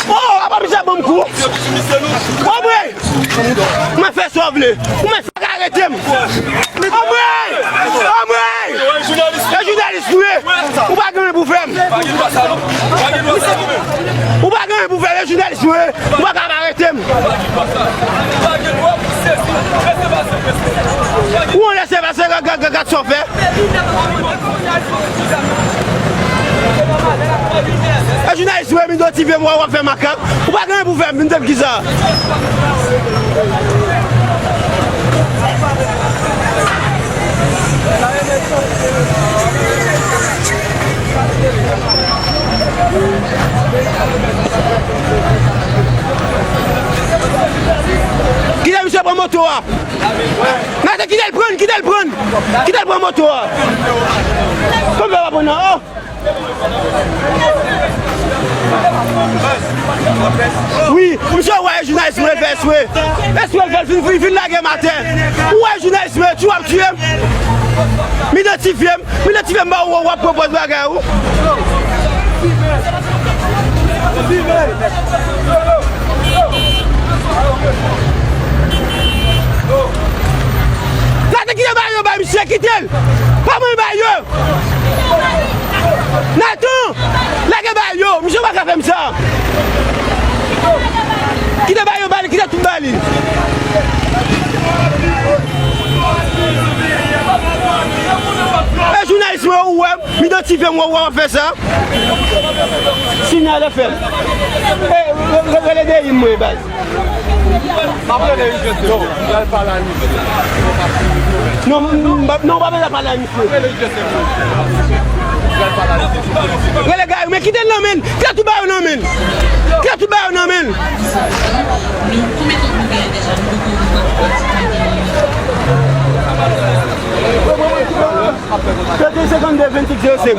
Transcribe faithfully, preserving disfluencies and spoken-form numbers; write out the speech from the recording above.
Oh, apa misye ban m kou? Anmwey! Mwen fè sa w vle. Ou mèt fè arete m. Anmwey! Anmwey! E jounalis nou ye. Ou pa gen anyen pou fè m. Ou pa gen anyen pou fè m. E jounalis nou ye. Ou pa ka arete m. Ou yon lese pase, gad, gad, gad, gad sa w fè. E jounalis mwen, m idantifye m, w ap fè makak. Ou pa gen anyen pou fè m, vin fè m kisa? Kite misye pran moto a. Mèt, kite l pran, kite l pran. Kite l pran moto a. Kòm yo pa pran nan, oh. Wi, misye wè jounalis mwen fè eswe. Eswe l fè l fin, fin, fin lage m atè. Ou wè jounalis mwen, ti w ap tiye m. M idantifye m. M idantifye m ba ou, w ap pran pòz bagay ou. Nathan, kite bay yo, bay misye, kite l. Pa ban l bay yo. Nathan, lage bay yo. Misye pa ka fè m sa. Kite bay yo, bay li, kite tout bay li. E jounalis mwen, ou wè m, m idantifye m, wè w ap fè sa. Sinyal F M. E, re-, re-, rele de im mwen, baz. M ap rele U G C. Non, pral pale a misye. Non, m, m, m, non, m pa bezwen pale a misye. M ap rele U G C. Pral pale a misye. Rele Gary, men kite l nan men l. Kite tout bagay yo nan men l. Kite tout bagay yo nan men l. Trente et un cinquante-deux vingt-six zéro cinq.